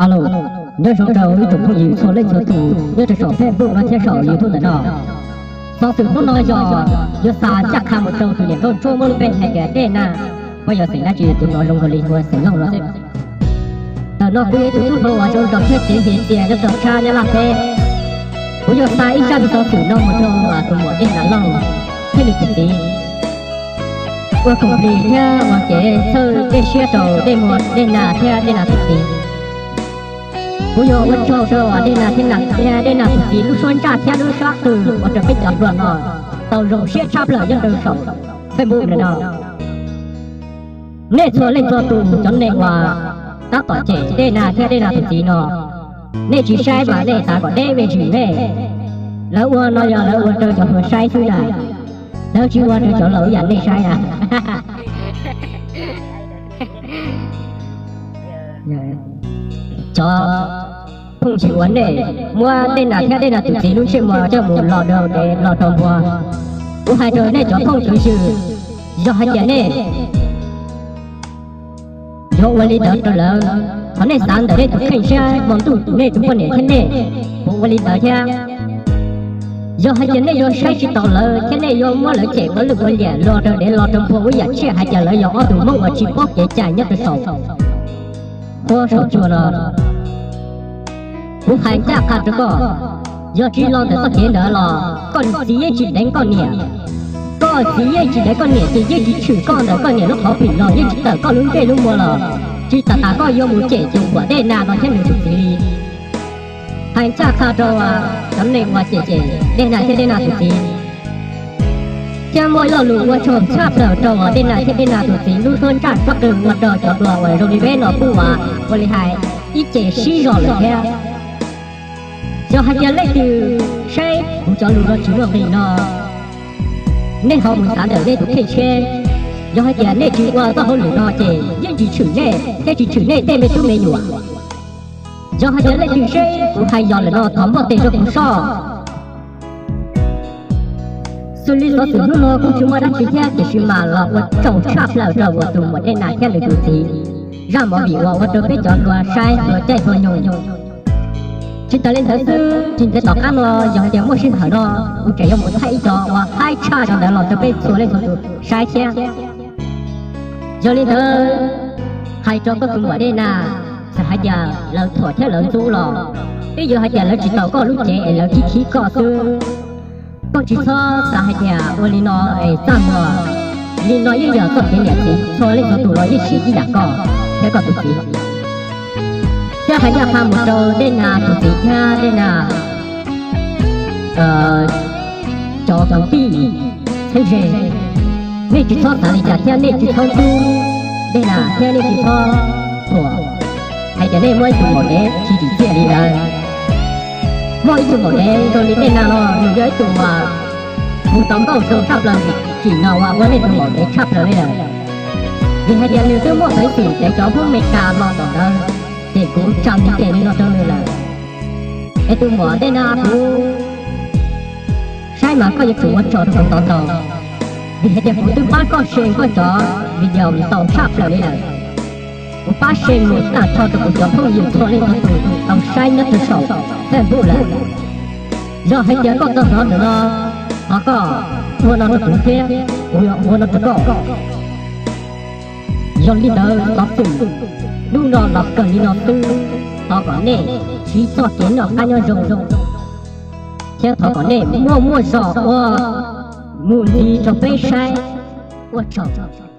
Alo, nyob zoo rau ib tsoom phooj ywg txhua leej txhua tus nyob rau saum Facebook no thiab saum YouTube ntawm no. Xov xwm hnub no yog yuav xa ncaj qha mus rau tus niam nkauj ntsuab muab lub npe hais tias Dej Nag, puas yog xeem dab tsi, tus no zoo nkaus li hu ua xeem Looj no xwb. Ntawm no kuv yog ib tug tub hluas uas zoo nraug thiab txiv npis txias nyob rau sab Nyab Laj teb. Kuv yuav xa ib zaj me xov xwm no mus rau tus muam Dej Nag Looj thiab nws tus txiv, ua koom plig thiab ua kev txhawb kev siab rau Dej Nag thiab Dej Nag tus txiv. Kuv yuav ua tsaug rau Dej Nag thiab Dej Nag tus txiv lub suab ntsaj thiab lub suab qw ua rau peb cov hluas no tau zoo siab tshaj plaws nyob rau saum Facebook no. Nej txhua leej txhua tus cov neeg uas tab tom cem Dej Nag thiab Dej Nag tus txiv no, nej tsis saib mas nej xav kom deb me ntsis nej. Lawv ua no yog lawv ua rau cov hluas saib xwb na, lawv tsis ua rau cov laus ib yam nej saib na. Cov phooj ywg uas nej muab Dej Nag thiab Dej Nag tus txiv lub ntsej muag coj mus los rau dev los rau npua, kuv hais rau nej cov phooj ywg, yog hais tias nej yuav ua li ntawd rau lawv, thov nej xav ntawm nej tus kheej saib hmo ntuj nej tus poj niam thiab nej puas ua li ntawd thiab. Yog hais tias nej yuav saib tsis taus lawv thiab nej yuav muab lawv cem ua lwj ua liam los rau dev los rau npua ua ib yam tsiaj hais tias lawv yog ob tug Hmoob uas tsis paub kev cai nyob rau saum huab saum cua no, kuv hais ncaj qha rau koj, yog tsis los ntawm txoj kev ntawd los koj txiv yeej tsis deev koj niam. Koj txiv yeej tsis deev koj niam ces yeej tsis tshwm koj ntawm koj niam lub qhov pim los yeej tsis tawm koj lub ntsej lub muag los tsis tas tas koj yuav mus cem tus muam Dej Nag no thiab nws tus txiv li. Hais ncaj qha rau cov neeg uas cem cem Dej Nag thiab Dej Nag tus txiv, thiab muaj lo lus ua tsaug tshaj plaws rau Dej Nag thiab Dej Nag tus txiv lub suab ntsaj suab qw ua rau cov hluas uas zoo li peb no kuj ua, ua li hais ib ce sib zog lawm thiab. Yog hais tias leej twg saib kuv cov lus no tsis muaj nqis no, nej ho mus xav ntawm nej tus kheej seb, yog hais tias nej tsis ua txoj hauj lwm no ces yeej tsis tshwm nej thiab tsis tshwm nej tej me tub me nyuam. Yog hais tias leej twg seb kuv hais yog lawm no thov npoj tes rau kuv soj. Xws li xov xwm hnub no kuj tsis muaj dab tsi thiab tiam sis mas los ua tsaug tshaj plaws rau tus muam Dej Nag thiab nws tus txiv zaj movie uas ua rau peb cov hluas saib hluas caij hluas nyoog. Tsis tas li ntawd xwb, tsis ntev tom qab no yog hais tias muaj sij hawm no kuv tseem yuav mus thaij ib co uas haib tshaj cov ntawd los rau peb txhua leej txhua tus saib thiab. Yog li ntawd, hais rau koj tus muam Dej Nag, txawm hais tias lawv thuam thiab lawv ntxub los twb yog hais tias lawv tsis tau koj lub cev es lawv khib khib koj xwb. Koj tsis txhob xav hais tias ua li no es txaj muag. Li no yeej yog txoj kev niam txiv, txhua leej txhua tus los yeej siv ib yam koj thiab koj tus txiv. Thiab hais ncaj qha mus rau Dej Nag tus txiv thiab Dej Nag cov kwv tij txheeb ze, nej tsis txhob xav li cas thiab nej tsis txhob ntxub Dej Nag thiab nej tsis txhob thuam hais tias nej muaj ib tug maum dev tsis tsim txiaj li lawm. Muaj ib tug maum dev zoo li Dej Nag no nws yog ib tug uas kuv tau nkauj zoo tshaj plaws tsim no uas ua nej tus maum dev tshaj plaws li lawm. Vim hais tias nws twb muaj peev xwm cev cov Hmoob Meskas los tom ntawd, ces kuv tsa me tes li no rau nws lawm. Es tus muam Dej Nag, kuv saib mas koj yuav tsum ua tsaug rau kuv ntau ntau, vim hais tias kuv twb pab koj share koj cov video mus tau tshaj plaws li lawm. Kuv pab share mus tag nrho rau kuv cov phooj ywg txhua leej txhua tus tau saib nyob rau saum Facebook lawm. Yog hais tias koj tau hnov ntawm no, thov koj ua no rau kuv thiab kuv yuav ua no rau koj. Yog li ntawd xov xwm hnub no los kawg li no xwb, thov kom nej siv txoj kev noj qab nyob zoo, thiab thov kom nej muaj muaj zog ua mus ntxiv rau peb saib. Ua tsaug.